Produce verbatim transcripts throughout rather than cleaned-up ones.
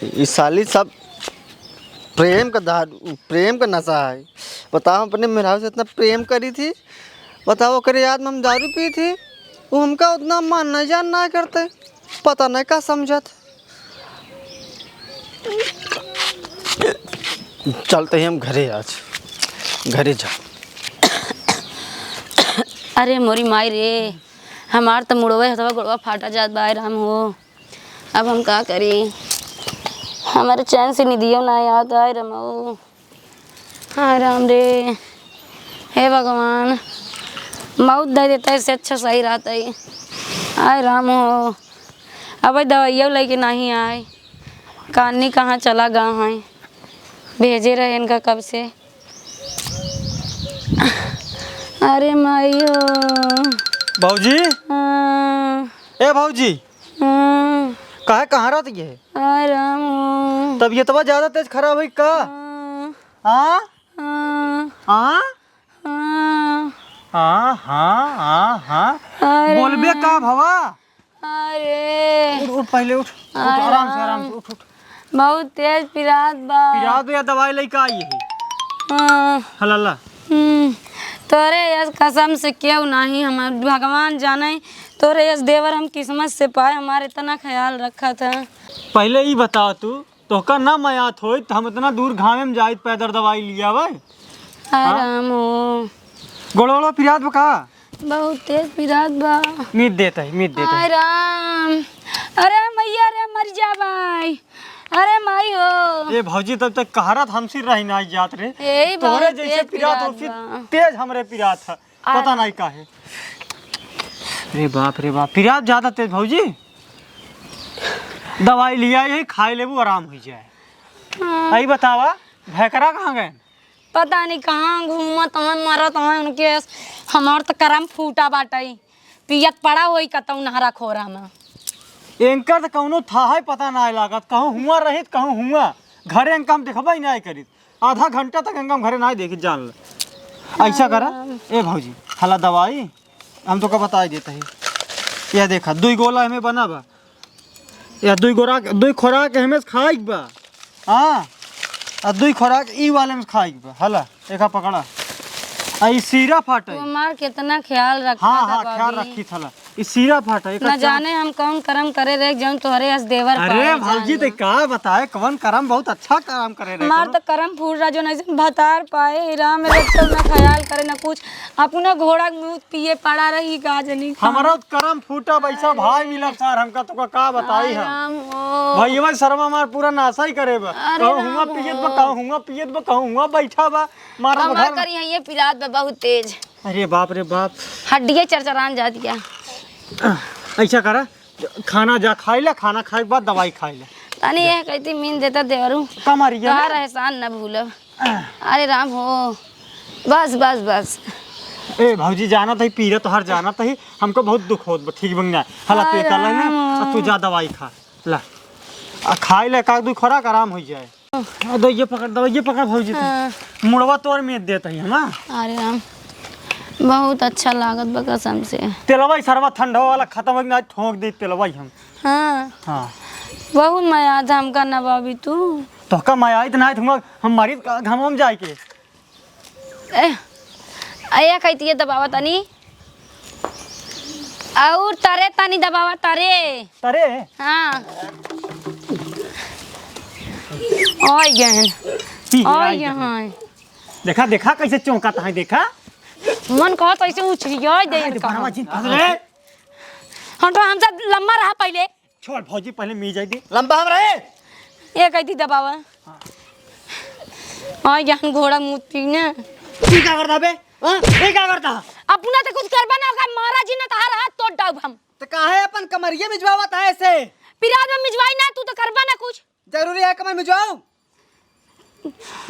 ई साली सब प्रेम का दारू, प्रेम का नशा है। बताओ, अपने मेहरारू से इतना प्रेम करी थी, बताओ, ओकरे याद में हम दारू पी थी, वो हमका उतना मान नहीं जान ना करते, पता नहीं का समझत। चलते ही हम घरे आज, घरे जा। अरे मोरी माई रे, हमार त मुड़वे हथवा गोड़वा फाटा जात बा, आय राम हो। अब हम का करी? हमारे चैन से निदियो ना आवत, आय राम हो। हाय राम रे, हे भगवान, मौत दे देता, इससे अच्छा सही रहता है। आय राम हो, अब दवाइयो लेके नहीं आए, कानी कहाँ चला गा है, भेजे रहे इनका कब से। अरे माई हो। भौजी। हाँ। ए भौजी। हाँ। काहे, कहाँ रहत ये? आय राम हो। तबीयतवा ज्यादा तेज खराब हुई का? हाँ। हाँ? हाँ। हाँ? हाँ, हाँ, हाँ, हाँ। अरे बोलबे हाँ। का भवा? अरे। उठ, उठ, पहले उठ। उठ, अरे आराम से, आराम से, हाँ। उठ, उठ। बहुत तेज पिरात बा। पिरात बा या दवाई लेके आई है? हाँ। हला ला। हम्म, तोरे यस कसम से केहू नाही, हमार भगवान जाने, तोरे यस देवर हम किस्मत से पाए, हमार इतना ख्याल रखत है। पहले ई बताओ तू, तोहका ना मयात होइत त हम इतना दूर घामे में जाइत पैदल दवाई लियावे? आय हाँ? राम हो। गोड़ो ओड़ो पिरात बा का? बहुत तेज पिरात बा। मीत देत है, मीत देत है। आय राम। अरे मैया रे, मर जाबाई। अरे माई हो। ए भौजी, तब तक कहरत हमसी रही ना जात रे। यही तोहरे बहुत जैसे तेज पिरात पिरात होसी बा। तेज हमरे पिरात है। आ पता नहीं काहे। रे बाप रे बाप, पिरात ज्यादा तेज भौजी। दवाई लिया यही खाई लेबू, आराम हो जाए। हाँ। आई बतावा, भैकरा कहाँ गए? पता नहीं कहाँ घूमत हवन, मरत हवन उनके। हमार त करम फूटा बाटई, पियत पड़ा होई कतौ नहरा खोरा में। एंकर त कौनो थाहे पता नाय लागत, कहूँ हुआ रहित, कहूँ हुआ। घरे एंका हम देखबे ही नाय करित। आधा घंटा तक एंका हम घरे नाय देखित, जान ले। ऐसा करा, ए भौजी, हला दवाई, हम तोका बताई देत ही। यह देखा, दुई गोला एमे बना बा। या दुई गोरा, दुई खोराक एहमे से खाइक बा। हाँ, आ दुई खोराक ई वाले में से खाइक बा। हला, एका पकड़ा। आ ई सीरा फाटे। तू हमार कितना ख्याल रखा हाँ, था, हाँ, ख्याल भाभी। रखी थला। ई सीरा फाटे, एका न चार जाने हम कौन करम करे रहे, जौन तोहरे अस देवर अरे पाए भौजी, जान ते ले। का बताए, कौन करम, बहुत अच्छा करम करे रहे हमार कौन। तो करम फूट रहा, जो नहीं भतार पाए, राम में रखते ना ख्याल करे, ना कुछ। अपने घोड़ा के मुंह पिए पड़ा रही का जनी का। हमारा तो करम फूटा बैसा भाई मिला सार, हमका तो का बताई आय हम। राम हो। भैया शर्मा हमार पूरा नासा ही करे बा। अरे कहूँ हुआ राम पियत बा, हो। कहूँ हुआ पियत बा, कहूँ हुआ बैठा बा। मारा हमार बघार। करी है ये पिरात बा बहुत तेज। अरे बाप रे बाप। हड्डिये चरचरान जात या। ऐसा करा, खाना जा खाई ले, खाना खाए के बाद दवाई खाई ले। तनी यह कहती मीन देता देवरू। कमरिया तोहार ना। एहसान न भूलब। अरे राम हो, बस, बस, बस। ए भौजी, जानत ही, पीरा तोहार जानत ही, हमको बहुत दुख होत बा, ठीक बंग ना। हला तू अरे एका ला ना, राम। आ तू जा दवाई खा, ला। आ खाई ले, का दू खोराक आराम हो जाए। आ दवाइये पकड़, दवाइये पकड़ भौजी तू। हाँ। मुड़वा तोर में देत ही हम, हाँ? अरे राम, बहुत अच्छा लागत बा कसम से। तेलवा ई सरवा ठंडवा वाला खत्म हो गया, ठोंक दे तेलवा ही हम। हाँ। हाँ। बहुत मया था हमका ना भाभी तू। तोहका मया आई त ना आई, हम, हम मरीज का घामवा में जाए के। ए, ए, कहती है दबावा तनी। और तरे तनी दबावा तरे। तरे? हाँ। ओए गहन। पी, ओए आई गहन। देखा, देखा कैसे चौंकत है, देखा। मन कहत ऐसे उछलिया दे अरे इनका। बनवा जिन फंस रे। हम तो हमसे लंबा रहा पहले। छोड़ भौजी, पहले मी जाई दे। लंबा हम रहे। ये कहती दबावा। हाँ। हाँ, ज्ञान घोड़ा मुँह पीने। तू का करता बे? हाँ? ये का करता? अपना तो कुछ करबा ना होगा, महाराज जी ने तो हर हाथ तोड़ डाउब हम। तो काहे अपन कमरिया मिजवावत है ऐसे? पिराज में मिजवाई ना, तू तो करबा ना कुछ। जरूरी है कमर मिजवाऊ?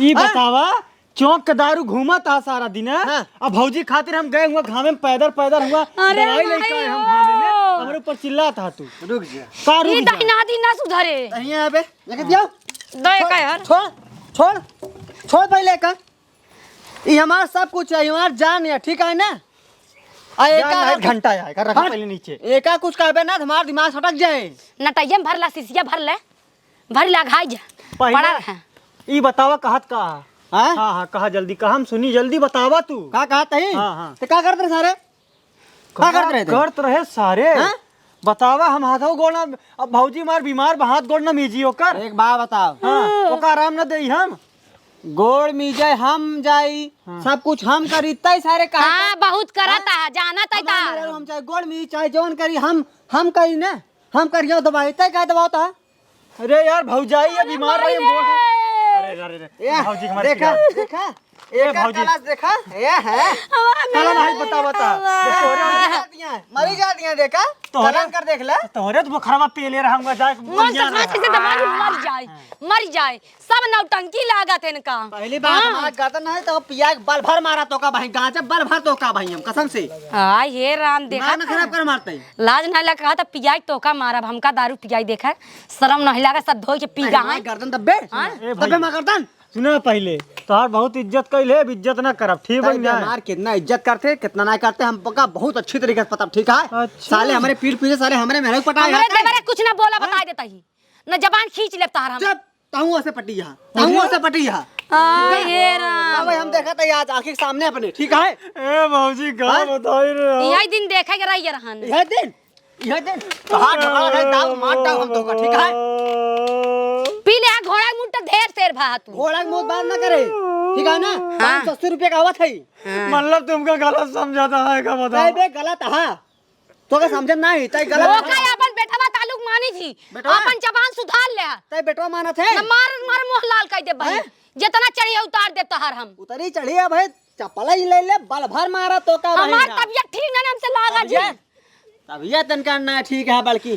ई हाँ? बतावा, चौक के दारू घूमत आ सारा दिन, हाँ? हाँ। अब भौजी खातिर हम गए हुआ घामे में पैदल, पैदल हुआ अरे दवाई लेके आए हम भाई घामे में, हो। हमरे ऊपर चिल्लात हा तू। रुक जा। का रुक ई जा? दहिना दिन ना सुधरे। दहिया बे, लेके दियो। दे छोड़, का यार? छोड़, छोड़, छोड़ पहले का। ई हमार सब कुछ है, हमार जान है, ठीक है ना? आ जान एका नहीं, घंटा है, एका रखा हट। पहले नीचे। एका कुछ कहबे ना, हमार दिमाग सटक जाए। नटैया में भर ला, शीशिया भर ले। भरी लाग, हाय जा। पहिले पड़ा रहा। ई बतावा, कहत का? हाँ? हाँ, हाँ, कहा जल्दी, कहा, हम सुनी, जल्दी बतावा तू। का कहत ही? हाँ, हाँ। ते का करत रहे सारे? का करत रहे ते? करत रहे सारे? हाँ? बतावा, हम हाथो गोड़ ना, अब भौजी मार बीमार बा, हाथ गोड़ ना मीजी ओकर। एक बात बताओ। हाँ, ओका आराम ना देई हम। गोड़ मीजे हम जाई, हाँ। सब कुछ हम करी, तै सारे कहा हाँ, बहुत करत हाँ? है, जानत है हमार तार। मेहरारू हम चाहे गोड़ मीजी, चाहे जौन करी, हम, हम करी ना, हम करियो दबाई, तै का दबावत है? अरे यार, भौजाई ये अरे बीमार रही, माई हम गोड़ रे। अरे, अरे, अरे, ए, भौजी के हमारे देखा, खिलाफ। देखा, ए, एकर भौजी। कलश देखा, ए है। हमार चला ना, मेहरारू भाई, बता, बता। हमार। ये तोरे मरी जाती हैं, मरी जाती हैं, देखा? तोहरे, कलश कर देख ले। तोहरे तो बोखरवा पेले रहूंगा, जाए मन तो बढ़िया सोच रहा। से दबा के मर जाए, मर जाए। सब नौटंकी लागत है इनका। पहली बात हाँ। हमार गर्दन है तो पिया के बल भर मारा तोका भाई, गांजा बल भर तोका भाई हम, कसम से। आ, हे राम, देखा दिमाग ना था। खराब कर मारते हैं। लाज ना लगा, कहा था पिया के तोका मारब, हमका दारू पियाई देखा, शर्म नहीं लगा, सब धोई के पी पहले गा हमार हैं। गर्दन दब्बे, हाँ? ए भाई। दब्बे हमार गर्दन। सुनो पहले, तोहार बहुत इज्जत कइले, अब इज्जत ना करब, ठीक बा तब ना? हमार कितना इज्जत करते, कितना ना करते, हम पक्का बहुत अच्छी तरीके से पता, ठीक है? अच्छा। साले हमारे पीठ पीछे साले हमारे मेहरारू पटाए हमरे हैं। देवरे कुछ ना बोला, हाँ? बता देता ही। न जबान खींच लेब तहार हम। चुप, तहूँ ओसे पटिया, तहूँ ओसे पटिया। आ, ये राम। अब हम देखा था आज आँखी के सामने अपने, ठीक है? ए भौजी, का हाँ? बताई रे हो? यही दिन देखे के रहिए रहन। यह दिन, यह दिन। तो हाथ ढोका है, दाव मार दाव हम तोका, ठीक है? पी ले, हाँ, घोड़ा मुंह तो ढेर शेर भा तू। घोड़ा के मुंह बात ना करे, ठीक है ना? हाँ। पाँच सौ अस्सी रुपये का आवत है। हाँ। मतलब तुमका गलत समझा था, है का बताओ? नहीं बे, गलत है। तोका समझे नाही, तै गलत ओका है। अपन बेटवा ताल्लुक मानी थी, बेटवा? अपन जबान सुधार ले। तै बेटवा मानत है? न मार, मार मुँह लाल कर दे भाई। हैं? जितना चढ़िया उतार दे तहार हम। उतरी चढ़िया भाई, चप्पल ही ले ले, बल भर मारा तोका भाई हमार ना। तबियत ठीक ना, हमसे लागा जी। तबियत, तबियत तनका ना ठीक है बल्कि।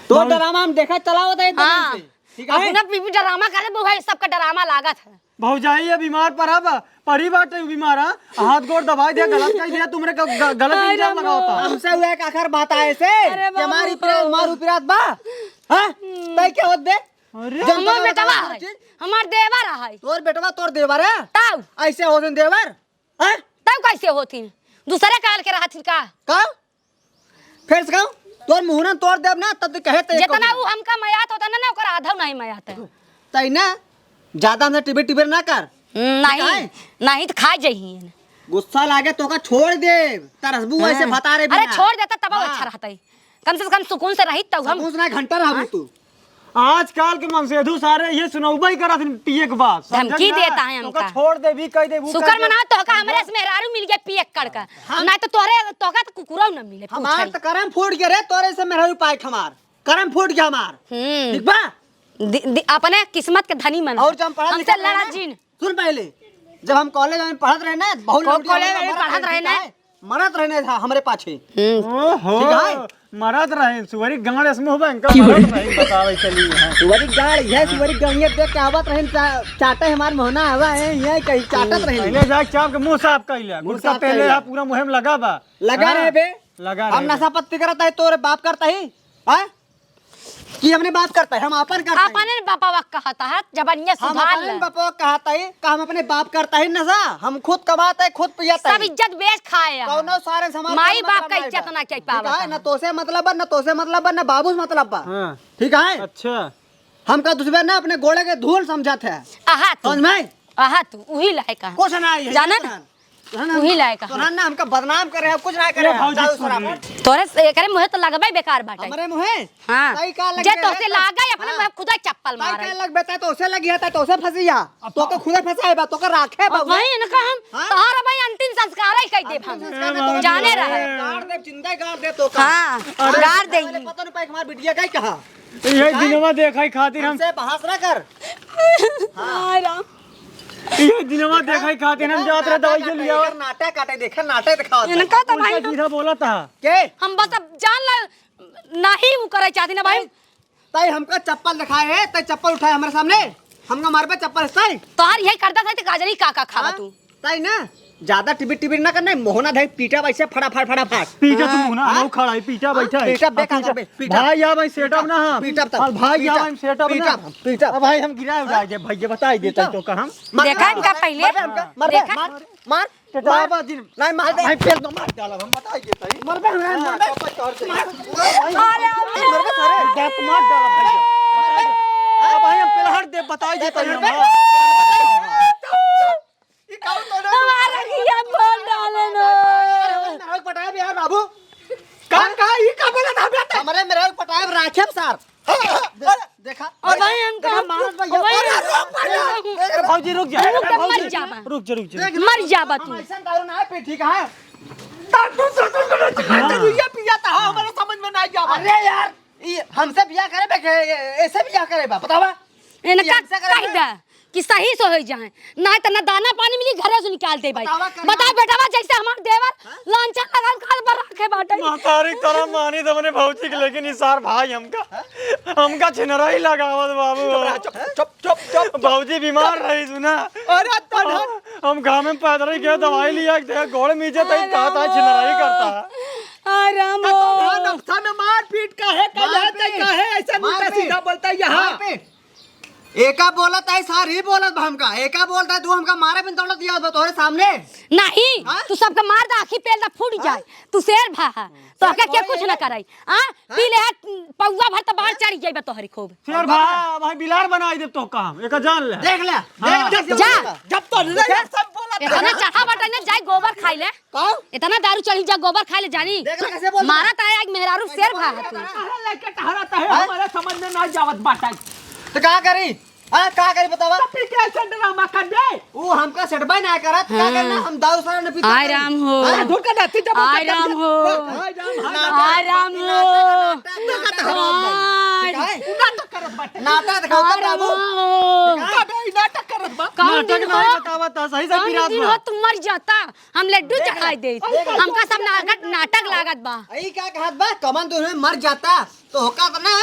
तो बहुत ड्रामा हम देखा चलाओ दे हाँ। ठीक है? अपना बीबी ड्रामा करे, वो भाई सबका ड्रामा लागत है। भौजाई ये बीमार पड़ा बा, पड़ी बाटे उ बीमार, हाँ? हाथ गोड़ दबाई दिया, गलत कह दिया, तुमरे ग-, ग-, गलत हाय इल्जाम रामा। लगावता। हमसे हुआ एक आखर बात आए से, अरे कि हमारी बाबू। पिरात, मारू पिरात बा, हाँ? हम्म। तै क्या होत बे? अरे। जब हमार तक बेटवा बता है, चीज। हमार देवर है। तोर बेटवा तोर देवर है? तब? ऐसे होत हैं देवर? हैं? तब कैसे होत हैं? दूसरे काल के रहत हैं का? का? फिर से कहूँ, तोर मुहरन तोड़ देब ना, तब तो कहे ते जितना उ हमका मयात होता ना, ना, ओकर आधा नहीं मयात है। तै ना, ज्यादा हमसे टिबिर टिबिर ना कर। नहीं, काहे? नहीं तो खा जइहीं। गुस्सा लागे तो का छोड़ देब, तरसबू हाँ। ऐसे भतारे अरे बिना। छोड़ देता तब हाँ। अच्छा रहता है, कम से कम सुकून से रही तब हम सुकून से ना घंटा रहबू हाँ। तू। आजकल के मनसेधू सारे ये सुनौबे ही करत हैं पिए के बाद, समझत धमकी ना? देता है तोका हमका। छोड़ देबी, कह देबू, शुक्र कह दे। मनाओ तोहका हमरे से मेहरारू मिल गया पिए कड़ का। हम ना तो तोहरे, तोहका तो कुकुरो न मिले, हमार पूछल। तो करम फूट गया रे, तोरे से मेहरारू पाए के हमार। करम फूट गया हमार। हम्म। ठीक बा? दि-, दि-, अपने किस्मत के धनी मन। और जब हम पढ़ा हमसे लिखा रहे लड़ा ना, जिन। सुन पहले, जब हम कॉलेज में पढ़त रहे ना, बहुत को-, लौंडिया कॉलेज में पढ़त रहे ना। मरत रहने था हमरे पाछे। हम्म। ओहो, ठीक है? मरत रहे, सुअरी गांड इसमें होबे, इनका मरत रहे, बतावे चली है। सुअरी गांड, ये सुअरी गांड, ये देख के आवत रहे, चा-, चाटे हमार मोहना आवा है, ये कहीं चाटत रहे। पहले जाके चाप के मुंह साफ कर लिया, मुंह गुटखा साफ कर पहले लिया। आप पूरा मुंह में लगा बा। लगा हाँ, रहे बे। लगा हम रहे नशा बे। पत्ती करता है, तोरे बाप करता ही, हाँ? कि हमने बात करता है, हम आपन करता है। अपने बापवा कहता है, जबनिया हम सुधार अपने ले। बापवा कहता है, का हम अपने बाप करता है नशा? हम खुद कमाता है, खुद पियाता सब है। इज्जत बेच खाए हैं। कौनो सारे समाज माई से बाप मतलब का नहीं इज्जत बा। ना क्या ठीक पावत है? है? ना तोसे मतलब बा, ना तोसे मतलब बा, ना बाबू से मतलब बा। हाँ। ठीक है? अच्छा। हमका दूसरे ना अपने गोड़े के धूल समझत है। आहा तू। समझ में? आहा तू, उही लायक है। कुछ ना है, जाना? कुछ ना। तोहन हम, उही लायक है। तोहन ना हमका बदनाम करे है, कुछ ना करे ए है। भौजी, जाओ सुन ससुरा ले। पर। तोरे से एकरे मुँहे तो लगबे बेकार बाटे। हमरे मुँहे? हाँ। सही का लग जे गया तोहसे है? लागे, अपने हाँ। मुँहे खुदा चप्पल सही मारे। का लग बेटा, तोहसे लगी है, तोहसे फंसी है। अब तोके तो खुदे फंसाए बा, तोके राखे अब बा उहे। वही इनका हम हाँ? तोहरा भाई अंतिम संस्कार ही कह देब हम। अंतिम संस्कार ए में भौजी। जाने रहे। गाड़ देब, जिंदा गाड़ देब तोका। हाँ, अरे। गाड़ देई। पता नहीं पाई हमार बिटिया का ही कहा। यही दिनवा देखाई खातिर हम हमसे बहस ना कर। हाँ। हाय राम। ये दिनवा देखे खातिर हम जात रहे दवाई के लिए। नाटक काटे, देखे नाटक दिखावत है। इनका तो उल्टा भाई सीधा बोला था। के? हम बस अब जान ला, नहीं वो करे चाहती ना भाई। ताई हमका चप्पल दिखाए है, ताई चप्पल उठाए हमारे सामने, हमका मारबे चप्पल से ताई। तोहार यही करता था तो गाजरी का का खावा हाँ? तू? ताई ना, ज्यादा टिबिर टिबिर ना करना, मोहना धाई पीटा वैसे फटाफट फटाफट। पीटा तू हाँ। मोहना, हाँ? हम खड़ा है, पीटा हाँ? बैठा है। पीटा अब बेकार पीटा, बे, पीटा। भाई या भाई सेटअप ना हम। पीटा तब, अब भाई या पीटा, भाई सेटअप ना पीटा, हम। पीटा। अब भाई हम गिराए उठाए दे, भाई ये बताई देता पीटा। तो का हम। मार देखा दे, इनका मार दे, पहले? मार दे, मार दे, देखा? मार, मार। बाबा जी, नहीं मार दे। भाई पेल दो, मार डाला, हम बताई देता है। मर बे, मर बे। हाँ, पापा चढ़ जाए। मार। अरे, मर बे सारे। दांत मार डाला भाई। पता ही देता है। ई का होता है? हमारा किया फोन डाले ना। अरे, हमारे नरक पटाए बे यार बाबू। का, का, ई का बोला था बे? हमरे मेहरारू पटाए राखेब सर। हाँ, हाँ, अरे, देखा। और भाई, हम कहा, मारत भाई, अरे, रुक, भाई, रुक। ए, भौजी, रुक जा। रुक जा, अरे, भौजी, मर जाबा। रुक जा, रुक जा। देख, मर जाबा तू। हम ऐसा दारू ना पी, ठीक है? दारू, दारू, दारू, दारू, हाँ। ये पिया था, हमारे समझ में ना आया। अरे यार, ये हमसे बियाह करे बे, के, ऐसे बियाह करे बा, बतावा? इनका ये हमसे करे कह बा? दे कि सही से हो जाए, ना तो ना दाना पानी मिली, घरे से निकाल दे भाई। बतावा करना। बता बेटवा, जैसे हमार देवर हाँ? लांचा लगल काल पर रखे बाटे। महतारी तोरा मानी तो अपने भौजी के, लेकिन ई सार भाई हमका, हमका छिनरा ही लगावत बाबू। चुप रहा, चुप, चुप, चुप, चुप। भौजी बीमार रही सुना। अरे तोरा हम, हम गाँव में पैदल ही गए, दवाई लिया, देख गोड़ मीजे तई अरे कहता है, छिनरा ही करता है। अरे तो राम। तोरा नक्शा में मारपीट का है, का है, मारपीट। का है, ऐसा नहीं मारपीट। सीधा बोलता है यहाँ। मारपीट। एका बोलत है, सार ही बोलत बा हमका। एका बोलत है, तू हमका मारे बिन दौड़त दिया बा तोहरे सामने। नहीं, हाँ? तू सबका मार दा, आँखी पेल दा, फूट हाँ? जाए। तू शेर भा है, तो शेर आके के थोड़ी कुछ है। ना कराई। हाँ? हाँ? पी ले है, पौवा भर तो बाहर चढ़ जाए बा तोहरी खूब। शेर भा, भाई बिलार बनाई देब तो काम, एका जान ले। देख ले, हाँ। देख ले, जा। बोलता। जब तो ले देखे? सब बोलत है। इतना चढ़ा बटे ना, जाए गोबर खाई ले। का? इतना दारू चढ़ी जा, गोबर खाए ले जानी। देख ले कैसे बोल रहा है। मारत है, आज मेहरारू शेर भा है तू। कहाँ लेके टहरत है, हाँ? हमारे समझ में ना जावत बाटे। तो का करी? हाँ, का करी बतावा? तो पी के ऐसे ड्रामा कर दे। वो हमका सेटबाई ना करत, का हाँ। करना? हम दारू सारा न पीता आय करी। राम हो। हाँ, धुर के नाती जब आय करता राम है। हो। आय राम, आय राम। आय राम हो। नाटक, नाटक, नाटक, नाटक। आय। ठीक है? नाटक करत बाटे। नाटक दिखाओ आय राम बाबू। हो। ठीक है? अबे, ई नाटक करत बा। कौन नाटक दिन नहीं हो? बतावा, तो सही से कौन पिरात दिन बा। हो, तू मर जाता। हम लड्डू देख ले, चढ़ाई देत। देख ले। हमका सब नाटक, नाटक लागत बा। ई का कहत बा? कमन दुनो मर जाता, तो होका त ना?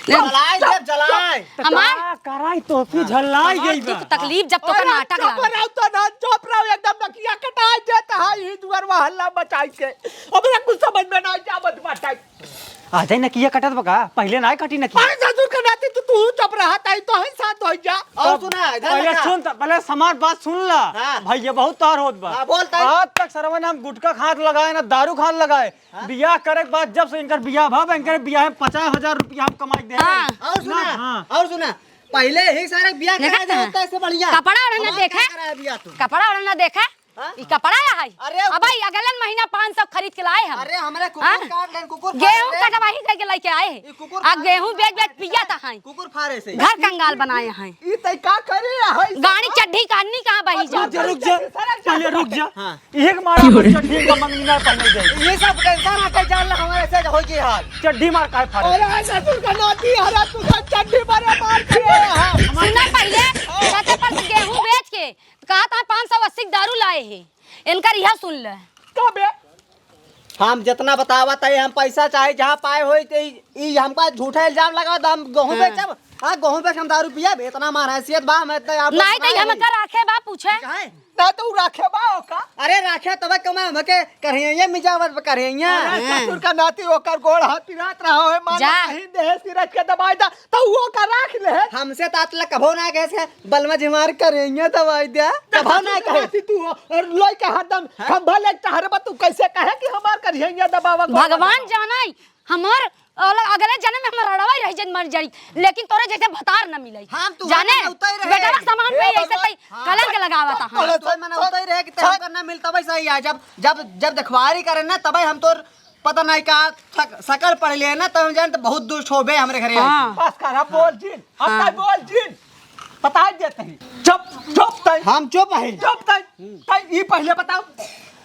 ले। जलाए देब, जलाए। त हमार का कराई तो फिर हाँ। झल्लाई गई बा। दुख तकलीफ जब तोका अरे नाटक चुप लागत। रहो तो ना, चुप रहो, एकदम नकिया कटाई देता है, ई दुअरवा हल्ला मचाई के। हमरा कुछ समझ में ना जावत बाटे। आ जाई नकिया कटत बा का? पहिले ना कटी नकिया। अरे ससुर के नाती तू, तू चुप रहा, ताई तो है साथ हो जा। और तब सुना, इधर पहिले लगा। सुन त, पहिले हमार बात सुन ला। हाँ। भैया बहुत तार होत बा। हाँ, बोल ताई। आज तक सरवन हम गुटखा खात लगाए ना दारू खात लगाए। हाँ। बियाह करे के बाद जब से इनकर बियाह भा, इनकर बियाह में पचास हजार रुपया हम कमाई दे हाँ। रहे। और सुना, ना, हाँ। और सुना, पहिले ही सारे बियाह देखा करा था? जाता ऐसे बढ़िया। कपड़ा ओढ़ना हमार देखा? का करा है बियाह तू? कपड़ा ओढ़ना देखा? हाँ? ई कपड़ा है? अरे अब भाई, अगलन महीना पाँच सौ खरीद के लाए हम। अरे, हमरे कुकुर हाँ? काट लेन, कुकुर गेहूं फाड़ लेन। कटवाही जाके लेके आए हैं। ई कुकुर आ फाड़ गेहूं लेन, बेच बेच पिया था हैं। कुकुर फाड़े से। घर कंगाल बनाए हैं। ई तै का करे है? गाड़ी चड्ढी काटनी कहाँ बही अब जा? रुक जा, रुक जा। सरक जा। पहले रुक जा। हाँ। एक मारा हम चड्ढी का मंगनी ना पहने जाए। ये सब कैसा ना कह जान ला हमारे से हो गई हाल। चड्ढी मार काहे फाड़े? अरे, ससुर का नाती, अरे, तू तो चड्ढी मारे मार करे है। सुना पहले, छते पर से गेहूं बेच के कहा था पाँच सौ अस्सी के दारू लाए हैं। इनकर यह सुन ले। का बे? हम जितना बतावत है, हम पैसा चाहे जहाँ पाए होई, तो ई, ई हमका झूठा इल्जाम लगावत, हम गेहूं हाँ। बेचब, हाँ, गेहूं बेच हम दारू पियब, इतना मार हैसियत बा, हम इतना आप नहीं, तो सुनाए हम होई। का राखे बा, पूछे। काहे? ना तो उ राखे बा, ओका। अरे राखे तब कमा, हमके कढ़ैया में जावत बा, कढ़ैया। अरे हाँ। ससुर का नाती, ओकर गोड़ हाथ पिरात रहा है, मार जा। कहीं देह सिरज के दबाई दा, तो वो का राख ले। हमसे तात लग कभो ना कहे से, बलमा जी हमार करेंगे दवाई दे। कभो ना कहे। तू हो, और लोई के हरदम हाँ? खंभा ले टहरबा, तू कैसे कहे कि हमार करेंगे दबावा को भगवान दबावा? जाने, हमार अगले जन्म में हमार रड़वा ही रह जाई, मर जाई, लेकिन तोरे जैसे भतार न मिले। हम तू जाने, मनौता ही रहे। बेटवा समान हे पे ऐसे भगवान। तई हाँ। कलंक लगावत तो, है। तो, तो मनौता ही रहे कि तू करना मिलता वैसा ही है। जब, जब, जब देखवारी करे ना, तब हम तोर पता नहीं का शक-, शकल पढ़ लिए ना, तब हम जान तो बहुत दुष्ट होबे हमरे घरे। हाँ। बस कर, अब बोल जिन, अब हाँ। तक बोल जिन। बता देते हैं। चुप, चुप तई। हम चुप हैं। चुप तई। हम्म। तई ई पहले बताओ।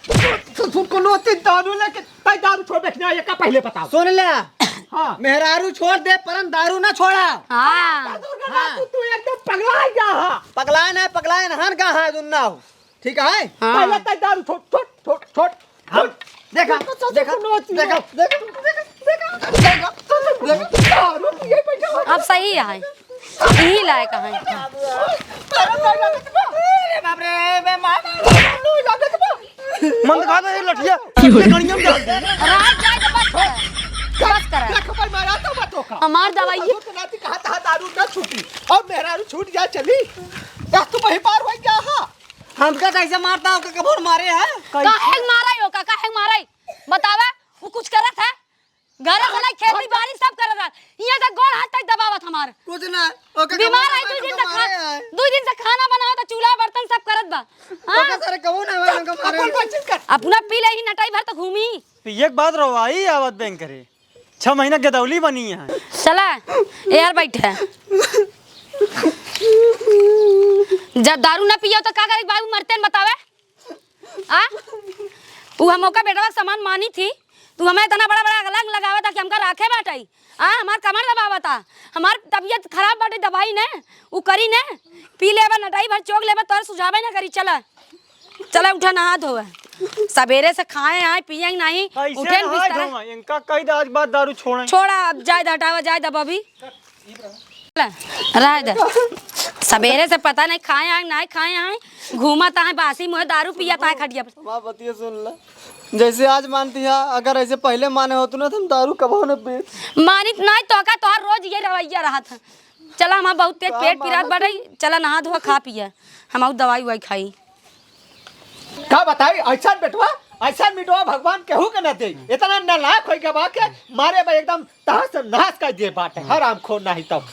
ससुर को नोती दारू लेके तई दारू छोड़ बैठना, ये का पहले बताओ। सुन ले। हाँ। मेहरारू छोड़ दे, परन दारू ना छोड़ा। हाँ। ससुर का हाँ। तू, तू एकदम पगला गया है। पगला ना, पगला ना, हन का है, दुन्ना हो। ठीक है? हाँ। पहले तक दारू छोड़, छोड़, छोड़, छोड़। हम, देखा, देखा, देखा, देखा, देखा, देखा, देखा, देखा। दारू पिए बैठा हो। अब सही है, यही लायक है। अरे बाप रे, बे मार। मन दिखा दे ये लठिया, ये गड़िया में डाल दे। रात जाए तो बस कर। बस कर। देख भाई, मारा तो मत होका। हमार दवाई। तू तो नाती कहा था दारू ना छूटी, और मेहरारू छूट जा चली। बस तू वही पार हो गया हा। हमका कैसे मारता हो, कबूर मारे है? काहे मारा हो का, काहे मारा? बतावा, वो कुछ करत है? घर से नहीं, खेती बाड़ी सब करत है। यहाँ का गोड़ हाथ तक दबावत हमार। कुछ ना, ओके, बीमार कबूर है, मारे, दू दिन कबूर तक दू दिन से खाना बनावत, चूल्हा बर्तन सब करत बा। हाँ? ओका सारे कबो ना मारे, हमका मारे। अपन बातचीत कर। अपना पी ले ही नटाई भर तो घूमी। तो एक बात रवाई आवत बैंक करे। छह महीना गदौली बनी है। चला, ए यार बैठे। जब दारू ना पियो तो का करे बाबू मरते न बतावे? आ? उ हम ओका बेटवा के समान मानी थी, तू हमें इतना बड़ा बड़ा अलग लगावा था कि हमका राखे बाटई। आ, हमार कमर दबावा था, हमार तबीयत खराब बाटे, दवाई ने, उ करी ने, पी लेबा, नटाई भर चोग लेबा, तोर सुझावे ना करी। चला, चला उठा नहा धोवे। सबेरे से खाए आए, पिए नहीं, कैसे उठे न नहाए बिस्तर। धोवे? इनका कही दे आज बाद दारू छोड़े। छोड़ा, अब जाए द, हटावा, जाए द बबी। रह दे। सबेरे से पता नहीं खाए आए, नहीं खाए आए, घूमत आए, बासी मुँहे दारू पियत आए खटिया पर। हमार बतिया सुन ला, जैसे आज मानती है, अगर ऐसे पहले माने होतू ना, तो हम दारू कबो न पीत। मानित नहीं तो का, तोहर रोज ये रवैया रहत है। चला, हमार बहुत तेज का पेट पिरात मानत बाटे, चला नहा धोआ, खा पिया, हम आऊ दवाई उवाई खाई। का बताई, ऐसा बेटवा, ऐसा मिटवा भगवान केहू के न दे। इतना नालायक होई के बा के मारे बा एकदम तहस नहस कर दिए बाटे। हम्म। हरामखोर नहीं तब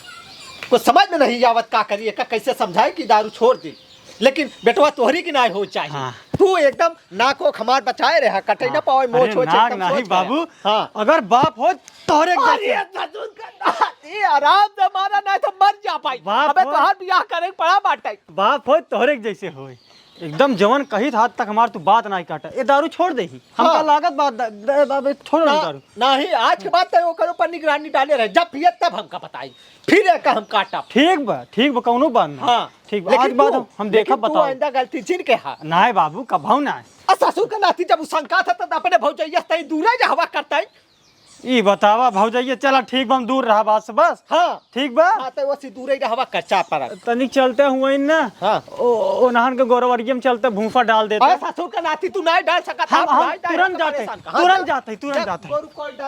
कुछ समझ में नहीं आवत का करी, एका कैसे समझाई कि दारू छोड़ दे। लेकिन बेटवा तोहरी की नाई हो चाहिए। हाँ। तू एकदम नाको खमार बचाए रहा, कटे ना हाँ। पावे, मोछ अरे होछ नाक एकदम नहीं सोच के। बाबू, हाँ। अगर बाप हो तोहरे अरे जैसे। ससुर का नाती, आराम से मारा, नहीं तो मर जा भाई। बाप अबे हो। तोहार बियाह करे के पड़ा बाटे। बाप हो तोहरे जैसे होए। एकदम जवन कही था आज तक हमार तू बात नाहीं काटा। ए दारू छोड़ देही। हमका हाँ। लागत बात द-, द-, द-, छोड़ ना, दारू। नाहीं, आज के बाद तय ओकर ऊपर निगरानी डाले रहे। जब पिए तब हमका बताई। फिर एका हम काटब। ठीक बा, ठीक बा, कौनो बात ना। हाँ। ठीक बा, लेकिन आज बाद तू, हम, हम लेकिन देखब, तू बताओ। आइंदा गलती जिन के हा। नाहीं बाबू, कबहू नाहीं। आ ससुर के नाती जब उ शंका था, तब अपने भौजैया से तई दूरे रहवा करतई। ई बतावा भौजैया, चला ठीक बा, हम दूर रहा बात से बस। हाँ। ठीक बा? हाँ, तो वसी दूरे रहवा करचा पड़ा। तनिक चलते हुए ना। हाँ। ओ, ओ नहन के गोरवरिया में चलते भूसा डाल देते। अरे ससुर का नाती तू नाहीं डाल सकत, हम, हम हम नाहीं डाल तुरंत सकत, जाते, परेशान कहाँ तुरंत से? जाते, तुरंत जा, जाते। गोरू कोई डाल